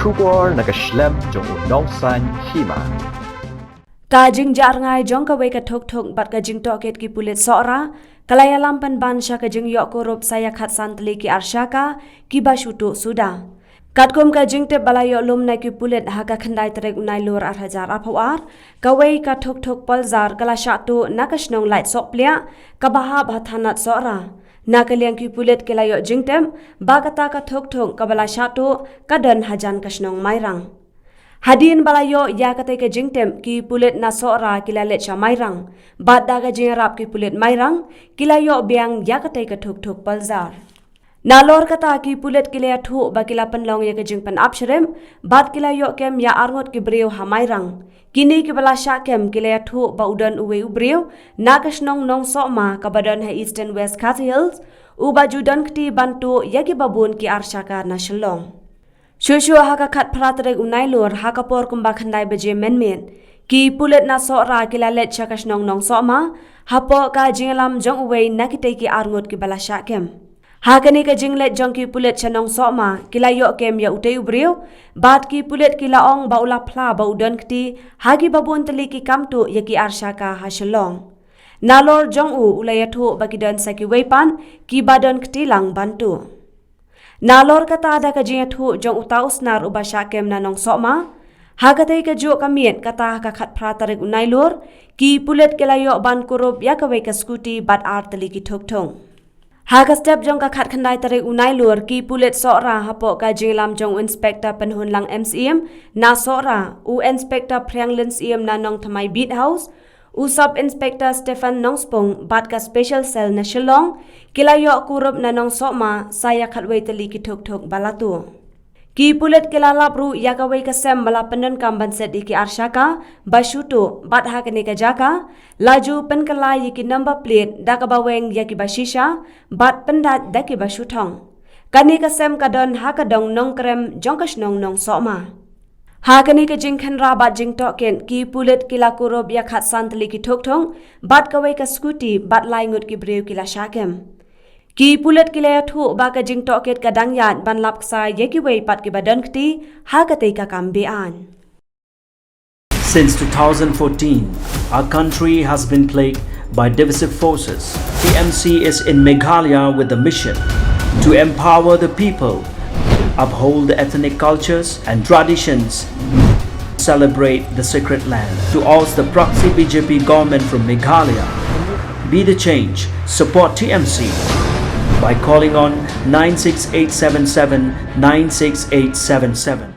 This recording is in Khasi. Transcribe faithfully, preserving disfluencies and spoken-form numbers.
Khubor na ka shlem jong u nongsan hima. Ka jingjah rngai jong kawei ka thuk thuk bad ka jingtohkit ki pulit Sohra ka la ïalam pynban sha ka jingïoh kurup sa ïa khatsan tylli ki arshaka kiba shu tuh suda. Katkum ka jingtip ba la ïoh lum na ki pulit ha ka khyndai tarik u Nailur ar hajar arphew ar, kawei ka thuk thuk Pulsar ka la shah tuh na ka shnong Laisohpliah kaba hap ha thanat Sohra. Na ka liang ki pulit ki la ïoh jingtip ba kata ka thuk thuk kaba la shah tuh ka don hajan ka shnong Mairang. Hadien ba la ïoh ïa katei ka jingtip, ki pulit na Sohra ki la leit sha Mairang bad da ka jingïarap ki pulit Mairang ki la ïoh biang ïa katei ka thuk thuk Pulsar. Nalor kata ki pulit ki la ïathuh ba ki la pynlong ïa ka jingpynap shrip bad ki la ïoh kem ïa arngut ki briew ha Mairang. Kine kiba la shah kem ki la ïathuh ba u don uwei u briew na ka shnong Nongsohma kaba don ha Eastern West Khasi Hills uba ju don kti ban tuh ïa kiba bun ki arshaka na Shillong. Shuh shuh ha ka khatphra tarik u Nailur ha ka por kumba khyndai baje mynmiet, ki pulit na Sohra ki la leit sha ka shnong Nongsohma hapoh ka jingïalam jong uwei na kitei ki arngut kiba la shah kem. Ha kane ka jingleit jong ki pulit sha Nongsohma ki la ïoh kem ïa utei u briew bad ki pulit ki la ong ba u la phla ba u don kti ha kiba bun tylli ki kam tuh ïa ki arshaka ha Shillong. Nalor jong u u la ïathuh ba ki don sa kiwei pat kiba don kti lang ban tuh. Nalor kata da ka jingïathuh jong uta u Snar uba shah kem na Nongsohma, ha katei ka juh ka miet kata ha ka khatphra tarik u Nailur, ki pulit ki la ïoh ban kurup ïa kawei ka scooty bad ar tylli ki thuk thuk. Ha ka step jong ka khatkhyndai tarik u Nailur, ki pulit Sohra hapoh ka jingïalam jong u Inspector Pynhunlang M C M na Sohra, u Inspector Phrianglin C M na Nongthymmai Beat House, u Sub Inspector Stephen Nongspung bad ka Special Cell na Shillong ki la ïoh kurup na Nongsohma sa ïa khatwei tylli ki thuk thuk ba la tuh. Ki pulit ki la lap ruh ïa kawei ka sem ba la pyndonkam ban set ïa ki arshaka ba shu tuh bad ha kane ka jaka la ju pynkylla ïa ki number plate da kaba weng ïa kiba shisha bad pyndait da kiba shu thong. Kane ka sem ka don ha ka dong Nongkrem jong ka shnong Nongsohma. Ha kane ka jingkhynra bad jingtohkit, ki pulit ki la kurup ïa khatsan tylli ki thuk thuk bad kawei ka scooty bad lai ngut ki briew ki la shah kem. Ki pulit ki la ïathuh ba ka jingtohkit ka dang ïaid ban lap ksa ïa kiwei pat kiba don kti ha katei ka kam be-aiñ. Since two thousand fourteen, our country has been plagued by divisive forces. T M C is in Meghalaya with the mission to empower the people, uphold the ethnic cultures and traditions, celebrate the sacred land. To oust the proxy B J P government from Meghalaya, be the change, support T M C by calling on nine six eight seven seven nine six eight seven seven.